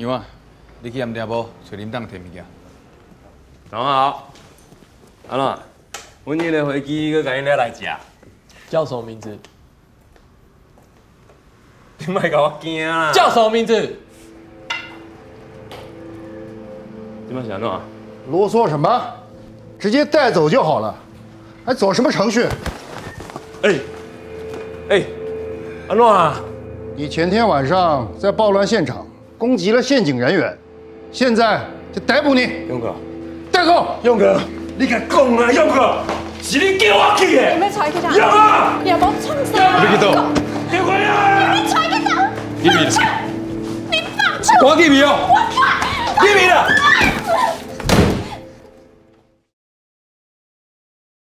娘啊，你去暗店部揣林董提物件。早好，按怎？阮彼个飛機閣共𪜶咧來食。叫什麼名字？你莫共我驚啦！叫什麼名字？這擺是按怎？囉嗦什麼？直接帶走就好了，還走什麼程序？欸欸，按怎啊？你前天晚上在暴亂現場攻擊了憲警人員，現在就逮捕你。勇哥，帶走。勇哥，你共講啊，勇哥，是你叫我去的。你欲帶去佗？勇哥，你若無創啥？你去佗？叫我啊！你帶去佗？去邊？你放手！趕緊去哦！我去邊啦！